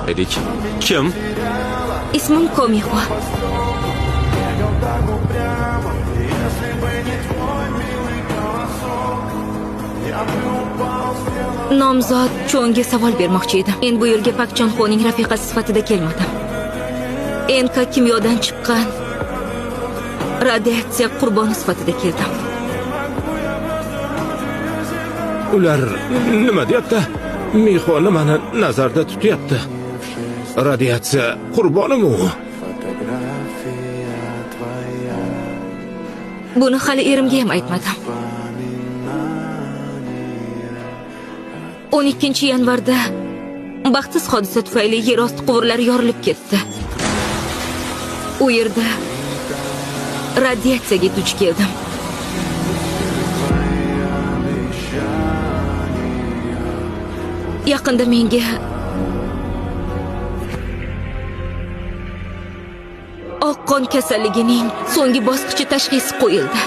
Edik. Kim? Ismim Komixo. Nomzod Chonga savol bermoqchi edim. Men bu yerga Pak Chonxoning rafiqasi sifatida kelmadim. NK kimyodan chiqqan radiatsiya qurboni sifatida keldim. Ular nima deyapti? Mixo nimani nazarda tutyapti? Radiatsiya qurbonimi u? Buni hali erimga ham aytmadim. 12 yanvarda baxtsiz hodisa tufayli yer osti quvurlari yorilib ketdi. U yerda radiatsiyaga duch keldim. Yaqinda menga oq qon kasalligining so'nggi bosqichi tashxisi qo'yildi.